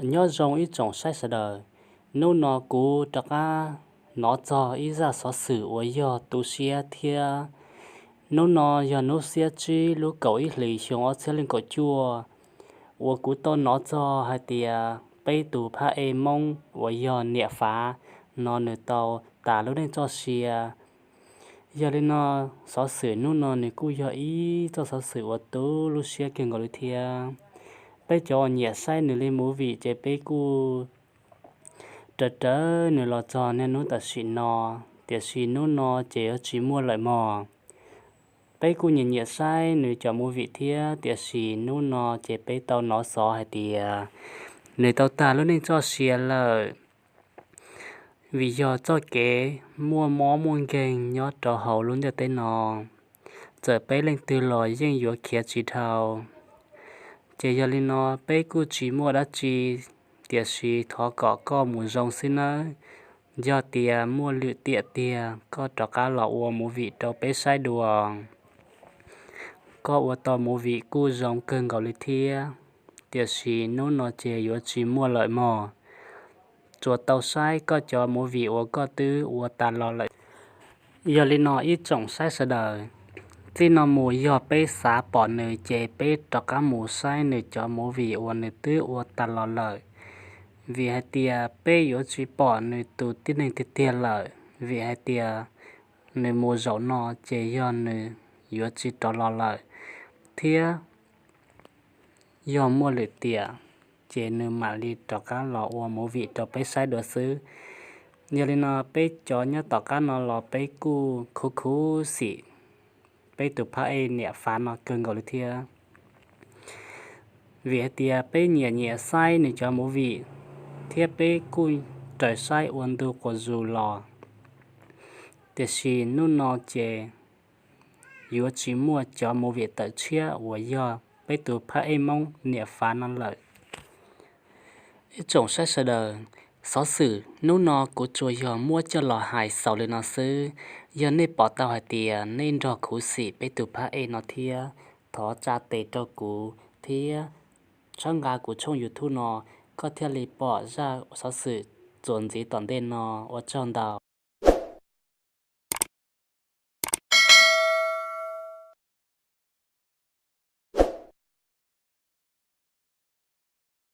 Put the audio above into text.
Nyob zoo ib tsoom saib sawv daws, hnub no kuv rov qab hnov txog ib zaj xov xwm uas yog tu siab thiab. Hnub no yog hnub xiab tsib lub kaum ib hlis xyoo ob txhiab leej kaum cuaj, uas kuv tau hnov txog hais tias peb tus phab ej Hmoob uas yog Niam Fav no nws tau tas lub neej txoj sia. Yog li no, xov xwm hnub no nws kuj yog ib txoj xov xwm uas tu lub siab kawg nkaus li thiab. Peb cov uas nyiam saib nws li movie ces peb kuj raws raws nws los txog niaj hnub tam sim no, tiam sis hnub no ces yuav tsis muaj lawm mog. Peb kuj nyiam nyiam saib nws cov movie thiab, tiam sis hnub no ces peb tau hnov xov hais tias nws tau tas lub neej txoj sia lawm. Vim yog txoj kev muaj mob muaj nkeeg nyob rau hauv lub ntiaj teb no, txawm peb leej twg los yeej yuav khiav tsis dhau. Ces yog li no, peb kuj tsis muaj dab tsi, tiam sis thov kom koj mus zoo xwb nawb. Yog tias muaj lwm tiam tiag koj rov qab los ua movie rau peb saib dua. Koj ua tau movie kuj zoo kawg nkaus li thiab, tiam sis hnub no ces yuav tsis muaj lawm mog. Tsuas tau saib koj cov movie uas koj twb ua tas los lawm. Yog li no ib tsoom saib sawv daws, txij no mus yog peb xav pom nws ces peb rov qab mus saib nws cov movie uas nws twb ua tas los lawm. Vim hais tias peb yuav tsis pom nws tus tib neeg tiag tiag lawm, vim hais tias nws mus zaum no ces yog nws yuav tsis rov los lawm, thiab yog muaj lwm tiam ces nws mam li rov qab los ua movie rau peb saib dua xwb. Yog li no peb cov nyob tom qab no los peb kuj khuv khuv xim peb tus phab ej Niam Fav no kawg nkaus li thiab. Vim hais tias peb nyiam nyiam saib nws cov movie, thiab peb kuj raws saib ua ntu quas zus los. Tiam sis hnub no ces yuav tsis muaj cov movie tawm tshiab uas yog peb tus phab ej Hmoob Niam Fav no lawm. Ib tsoom saib sawv daws, xov xwm hnub no kuv tsuas yog muab coj los hais xaus li no xwb. Yog nej pom tau hais tias nej nrog khuv xim peb tus phab ej no thiab, thov tsa tes rau kuv thiab txhawb nqa kuv tshooj YouTube no, koj thiaj li pom zaj xov xwm txuas ntxiv tom ntej no. Ua tsaug ntau.